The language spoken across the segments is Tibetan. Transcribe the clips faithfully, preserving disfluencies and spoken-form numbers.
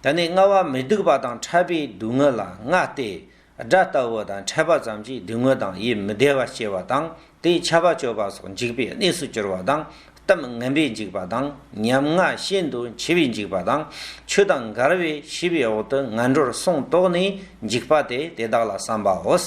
དེ་ནས་ལྔ་བ་མི་སྡུག་པ་དང་ཕྲད་པའི་སྡུག་བསྔལ་ལ་ལྔ་སྟེ། དགྲ་ལྟ་བུ་དང་ཕྲད་པ་ཙམ་གྱིས་སྡུག་བསྔལ་དང་ཡིད་མི་བདེ་བ་སྐྱེ་བ་དང་། དེས་ཆད་པ་གཅོད་པ་སོགས་འཇིགས་པའི་གནས་སུ་གྱུར་པ་དང་། གཏམ་ངན་པས་འཇིགས་པ་དང་། ཉམ་ང་ཤིན་ཏུ་འཆི་བས་འཇིགས་པ་དང་། ཆོས་དང་འགལ་བའི་ཤེས་པའི་འོག་ཏུ་ངན་འགྲོར་སོང་དོགས་ནས་འཇིགས་པ་སྟེ། དེ་དག་ལ་བསམ་པའོ།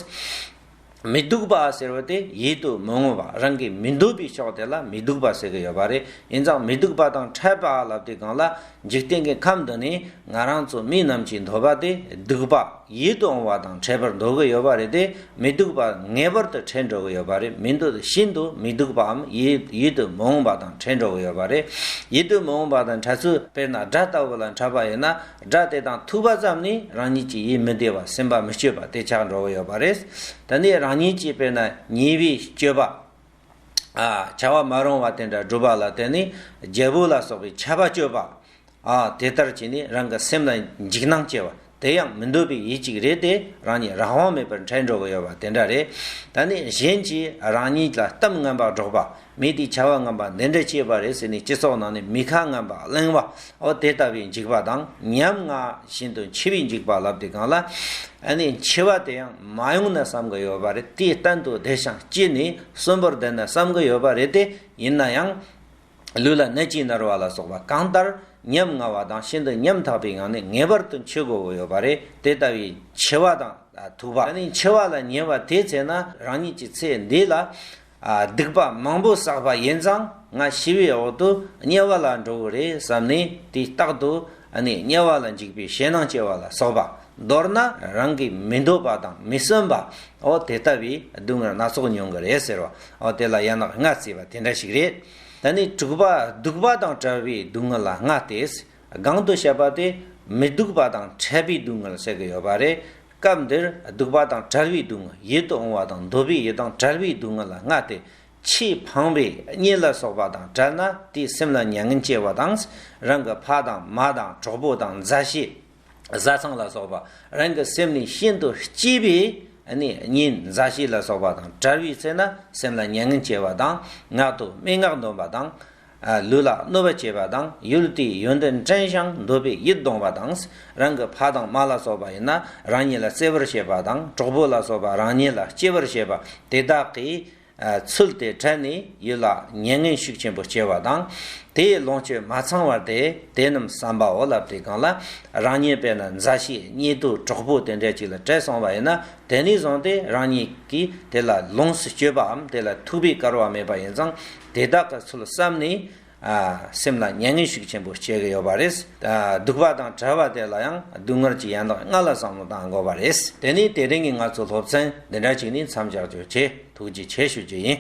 མི་སྡུག་པ་ཟེར་བ་དེ་ཡིད་དུ་མི་འོང་བ། རང་གིས་མི་འདོད་པའི་ཕྱོགས་དེ་ལ་མི་སྡུག་པ་ཟེར་གྱི་ཡོད་པ་རེད། ཡིན་ཙང་མི་སྡུག་པ་དང་ཕྲད་པ་ལབ་དུས་སྒང་ལ། འཇིག་རྟེན་གྱི་ཁམས་འདི་ནས་ང་རང་ཚོ་མི་རྣམས་ཀྱིས་འདོད་པ་དེ་སྡུག་པ། ཡིད་དུ་འོང་བ་དང་ཕྲད་པར་འདོད་ཀྱི་ཡོད་པ་རེད་དེ། མི་སྡུག་པ་ངེས་པར་དུ་ཕྲད་འགྲོ་གི་ཡོད་པ་རེད། མི་འདོད་ཤིན་ཏུ་མི་སྡུག་པའམ་ཡིད་ཡིད་དུ་མི་འོང་བ་དང་ཕྲད་འགྲོ་གི་ཡོད་པ་རེད། ཡིད་དུ་མི་འོང་བ་དང་ཕྲད་ཚུལ། དཔེར་ན་དགྲ་ལྟ་བུ་ལ་ཕྲད་པ་ཡིན་ན། དགྲ་དེ་དང་ཐུག་པ་ཙམ་ནས་རང་ཉིད་ཀྱི་ཡིད་མི་བདེ་བ། སེམས་པ་མི་སྐྱིད་པ་དེ་ཆགས་འགྲོ་གི་ཡོད་པ་རེད། དེ་ནས་རང་ཉིད་ཀྱིས་དཔེར་ན་ཉེས་པའི་སྤྱོད་པ། ཨ། བྱ་བ་མ་རུང་བ་དེ་འདྲ་བསྒྲུབས་པ་ལ་བརྟེན་ནས་རྒྱལ་པོ་ལ་སོགས་པའི་ཆད་པ་གཅོད་པ། ཨ། དེ་ལྟར་བྱས་ནས་རང་གི་སེམས་ལ་འཇིགས་སྣང་སྐྱེ་བ། དེ་ཡང་མི་འདོད་པའི་ཡིད་ཅིག་རེད་དེ། རང་ཉིད་རང་དབང་མེད་པར་ཕྲད་འགྲོ་གི་ཡོད་པ་དེ་འདྲ་རེད། ད་ནི་གཞན་གྱིས་རང་ཉིད་ལ་གཏམ་ངན་པ་སྒྲོག་པ། མི་དེས་བྱ་བ་ངན་པ་འདི་འདྲ་བྱས་པ་རེད་ཟེར་ནས་སྤྱི་ཚོགས་ནང་ནས་མི་ཁ་ངན་པ་གླེང་བ། འོ། དེ་ལྟ་བུའི་འཇིགས་པ་དང་། ཉམ་ང་ཤིན་ཏུ་འཆི་བའི་འཇིགས་པ་ལབ་དུས་སྒང་ལ། ཨ་ནི་འཆི་བ་དེ་ཡང་མ་ཡོང་ན་བསམ་གི་ཡོད་པ་རེད། དེའི་གཏན་དུ་བདེ་ཞིང་སྐྱིད་ནས་གསོན་པོར་བསྡད་ན་བསམ་གི་ཡོད་པ་རེད་དེ། ཡིན་ན་ཡང་། ལུས་ལ་ནད་ཀྱིས་མནར་བ་ལ་སོགས་པ་གང་ལྟར་ཉམ་ང་བ་དང་ཤིན་ཏུ་ཉམ་ཐག་པའི་ངང་ནས་ངེས་པར་དུ་འཆི་དགོས་ཀྱི་ཡོད་པ་རེད། དེ་ལྟ་བུའི་འཆི་བ་དང་ཐུག་པ། ཨ་ནི་འཆི་བ་ལ་ཉེ་བ་དེའི་ཚེ་ན་རང་ཉིད་ཀྱི་ཚེ་འདི་ལ། ཨ། སྡིག་པ་མང་པོ་བསགས་པ་ཡིན་ཙང་། ང་ཤི་བའི་འོག་ཏུ་དམྱལ་བ་ལ་འགྲོ་གི་རེད་བསམ་ནས། དེའི་རྟག་ཏུ། ཨ་ནི་དམྱལ་བ་ལ་འཇིགས་པའི་ཞེད་སྣང་སྐྱེ་བ་ལ་སོགས་པ། མདོར་ན་རང་གིས་མི་འདོད་པ་དང་མི་བསམ་པ། འོ། དེ་ལྟ་བུའི་སྡུག་བསྔལ་སྣ་ཚོགས་མྱོང་གི་རེད་ཟེར་བ། འོ། དེ་ལ་ཡན་ལག་ལྔ་བརྩིས་པ་དེ་འདྲ་ཞིག་རེད། ད་ནི་དྲུག་པ། སྡུག་པ་དང་བྲལ་བའི་སྡུག་བསྔལ་ལ་ལྔ་སྟེ། སྒང་དུ་བཤད་པ་དེ་མི་སྡུག་པ་དང་ཕྲད་པའི་སྡུག་བསྔལ་ཟེར་གི་ཡོད་པ་རེད། སྐབས་འདིར་སྡུག་པ་དང་བྲལ་བའི་སྡུག་བསྔལ། ཡིད་དུ་འོང་བ་དང་འདོད་པའི་ཡིད་དང་བྲལ་བའི་སྡུག་བསྔལ་ལ་ལྔ་སྟེ། ཆེས་ཕངས་པའི་གཉིད་ལ་སོགས་པ་དང་བྲལ་ན། དེས་སེམས་ལ་མྱ་ངན་སྐྱེ་བ་དང་། རང་གི་ཕ་དང་མ་དང་གྲོགས་པོ་དང་མཛའ་བཤེས། བཟའ་ཚང་ལ་སོགས་པ་རང་གི་སེམས་ནི་ཤིན་ཏུ་གཅེས་པའི་ནི་གཉེན། མཛའ་བཤེས་ལ་སོགས་པ་དང་བྲལ་བའི་ཚེ་ན་སེམས་ལ་མྱ་ངན་སྐྱེ་བ་དང་། ངག་ཏུ་སྨྲེ་སྔགས་འདོན་པ་དང་། ཨ། ལུས་ལ་གནོད་པ་བྱེད་པ་དང་། ཡུལ་དེའི་ཡོན་ཏན་དྲན་ཞིང་འདོད་པའི་ཡིད་གདུང་བ་དང་། རང་གི་ཕ་དང་མ་ལ་སོགས་པ་ཡིན་ན་རང་ཉིད་ལ་བརྩེ་བར་བྱེད་པ་དང་། གྲོགས་པོ་ལ་སོགས་པ་རང་ཉིད་ལ་གཅེས་པར་བྱེད་པ། དེ་དག་གིས། ཨ། ཚུལ་དེ་ཕྲད་ནས་ཡིད་ལ་མྱ་ངན་ཤུགས་ཆེན་པོ་སྐྱེ་བ་དང་། དེའི་ལོངས་སྤྱོད་མ་ཚང་བར་ཏེ། དེ་རྣམས་བསམ་པའོ་ལབ་དུས་སྒང་ལ། རང་ཉིད་དཔེར་ན་མཛའ་བཤེས་གཉེན་དུ་གྲོགས་པོ་དེ་འདྲ་ཅིག་ལ་བྲལ་སོང་བ་ཡིན་ན། དེ་ནས་བཟུང་སྟེ་རང་ཉིད་ཀྱིས་དེ་ལ་ལོངས་སུ་སྤྱོད་པའམ་དེ་ལ་ཐུག་པའི་སྐལ་བ་མེད་པ་ཡིན་ཙང་། དེ་དག་གི་ཚུལ་བསམ་ནས། ཨ། སེམས་ལ་མྱ་ངན་ཤུགས་ཆེན་པོ་སྐྱེ་གི་ཡོད་པ་རེད། ཨ། སྡུག་པ་དང་བྲལ་བ་དེ་ལ་ཡང་སྡུག་བསྔལ་གྱི་ཡན་ལག་ལྔ་ལ་བསམ་བློ་བཏང་དགོས་པ་རེད། དེ་ནས་དེ་རིང་གི་ང་ཚོའི་སློབ་ཚན་འདི་འདྲ་ཅིག་ནས་མཚམས་འཇོག་རྒྱུ་བྱེད། ཐུགས་རྗེ་ཆེ་ཞུ་རྒྱུ་ཡིན།